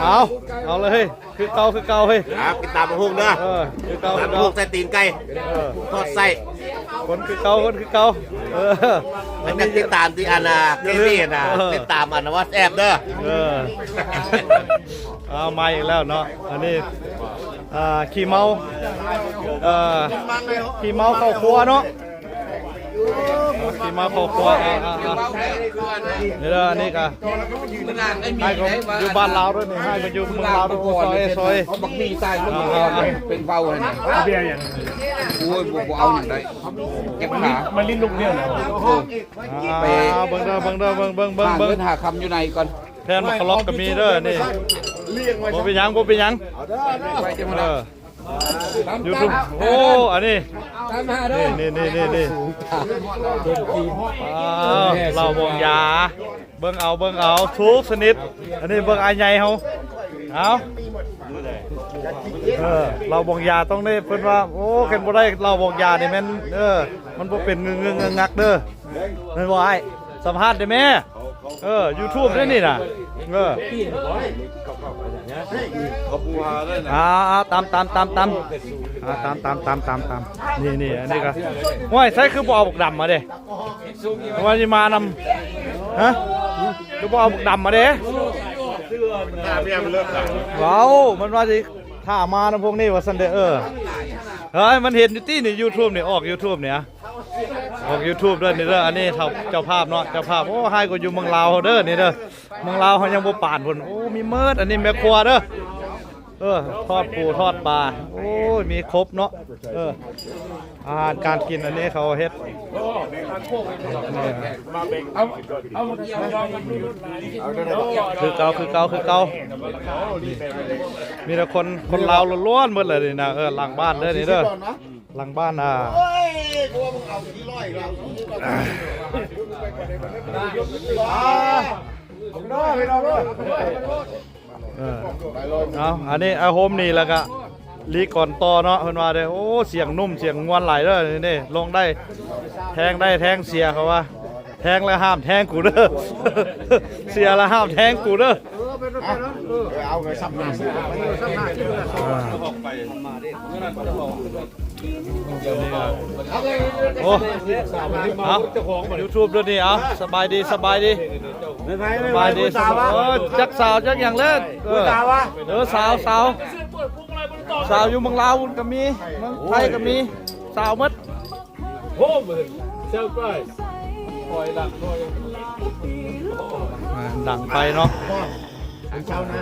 ເອົາ ເອົາເລີຍ ຄືເກົ່າ ຄືເກົ່າເຮີ້ຍ ຄັບ ກິນຕຳບັກຫຸ່ງເດີ ເອີ ຄືເກົ່າ ຕຳບັກຫຸ່ງໃສ່ຕີນໄກ່ ເອີ ທອດໄສ້ ຄົນຄືເກົ່າ ຄົນຄືເກົ່າ ເອີ ມັນຍັງຕິດຕາມທີ່ອັນນ່າ ເຄບີນະ ເອີ ຕິດຕາມອັນ WhatsApp ເດີ ເອີ ເອົາ ມາອີກແລ້ວເນາະ ອັນນີ້ ອ່າ ຂີ້ເມົາ ເອີ ຂີ້ເມົາເຂົ້າຄົວເນາະ ທີ່ມາຄອບຄົວ ອ່າ ອ່າ ອ່າ ນີ້ເດີ ອັນນີ້ກະ ໃຫ້ກໍຢູ່ບ້ານລາວເດີນີ້ ໃຫ້ກໍຢູ່ເມືອງລາວເດີ ຊອຍ ຊອຍ ເອົາບັກໝີ່ໃສ່ ອ່າ ອ່າ ອ່າ ເປັນເບົາຫັ້ນ ເບຍຫຍັງ ໂອ້ຍ ບໍ່ ບໍ່ເອົາຫຍັງໄດ້ ເຈັບຂາ ມາຫຼິ້ນລູກເດີນ ອ່າ ເບິ່ງເດີ ເບິ່ງເດີ ເບິ່ງ ເບິ່ງ ເບິ່ງ ຫາເງິນຫາຄຳຢູ່ໃນກ່ອນ ແຜ່ນໝາກກະລັອກກໍມີເດີນີ້ ບໍ່ເປັນຫຍັງ ບໍ່ເປັນຫຍັງ ເອີ ຢູທູບ ໂອ້ ອັນນີ້ ນີ້ ນີ້ ນີ້ ນີ້ ອ້າວ ເຫຼົ້າບ່ອງຢາ ເບິ່ງເອົາ ເບິ່ງເອົາ ທຸກຊະນິດ ອັນນີ້ເບິ່ງອ້າຍໃຫຍ່ເຮົາ ເອົາ ເອີ ເຫຼົ້າບ່ອງຢາຕ້ອງໄດ້ ເພິ່ນວ່າ ໂອ້ ຄັນບໍ່ໄດ້ເຫຼົ້າບ່ອງຢານີ້ແມ່ນ ເອີ ມັນບໍ່ເປັນງຶກໆງັກໆເດີ ແມ່ນບໍ່ອ້າຍ? ສຳພາດໄດ້ແມ້ ເອີ ຢູທູບໄດ້ນີ້ນະ ເອີ ເອົາ ເອົາ ຕຳ ຕຳ ຕຳ ຕຳ ອ່າ ຕຳ ຕຳ ຕຳ ຕຳ ນີ້ ນີ້ ອັນນີ້ກໍ ໂອ້ຍ ໃສຄືບໍ່ເອົາບັກດຳມາເດ້ ວ່າຊິມານຳ ຮະ ຄືບໍ່ເອົາບັກດຳມາເດ້ ເວົ້າ ມັນວ່າຊິຖ້າມານຳພວກນີ້ວ່າຊັ້ນເດ້ ເອີ ເຮີ້ຍ ມັນເຫັນຢູ່ຕິນີ້ ຢູທູບນີ້ ອອກຢູທູບນີ້ ອອກຢູທູບເດີນີ້ເດີ ອັນນີ້ເຈົ້າ ເຈົ້າພາບເນາະ ເຈົ້າພາບ ໂອ້ ຮ້າຍກວ່າຢູ່ເມືອງລາວເຮົາເດີນີ້ເດີ ເມືອງລາວເຮົາຍັງບໍ່ປານພຸ້ນ ໂອ້ ມີໝົດ ອັນນີ້ແມ່ຄົວເດີ ເອີ ທອດປູທອດປາ ໂອ້ຍ ມີຄົບເນາະ ເອີ ອາຫານການກິນອັນນີ້ເຂົາເຮັດ ຄືເກົ່າ ຄືເກົ່າ ຄືເກົ່າ ມີແຕ່ຄົນ ຄົນລາວລ້ວນໆໝົດເລີຍນີ້ນະ ເອີ ຫຼັງບ້ານເດີນີ້ເດີ ຫຼັງບ້ານ ອ່າ ໂອ້ຍ ກູວ່າມຶງເອົາຂີ້ຮ້ອຍລາວ ເອີ ເອົາ ອັນນີ້ ອາ ໂຮມນີ້ ແລ້ວກະລີກອນຕໍ່ເນາະ ເພິ່ນວ່າເດ້ ໂອ້ ສຽງນຸ້ມ ສຽງມ່ວນຫຼາຍເດີ ນີ້ ລົງໄດ້ ແທງໄດ້ ແທງເສຍ ເຂົາວ່າ ແທງແລ້ວຫ້າມແທງກູເດີ ເສຍແລ້ວຫ້າມແທງກູເດີ ເອີ ເປັນໄປເນາະ ເອີ ເອົາໄປຊຳໜ້າ ຊຳໜ້າ ອ່າ ໂອ້ ເອົາ ຢູທູບເດີນີ້ ເອົາ ສະບາຍດີ ສະບາຍດີ ສະບາຍດີ ເອີ ຈັກສາວຈັກຫຍັງເລີຍ ເອີ ເອີ ສາວ ສາວ ສາວຢູ່ເມືອງລາວພຸ້ນກໍມີ ເມືອງໄທກໍມີ ສາວໝົດ ໂອ້ ເຊີໄພຣສ໌ ອ່າ ດັງໄປເນາະ ເປັນຊາວນາ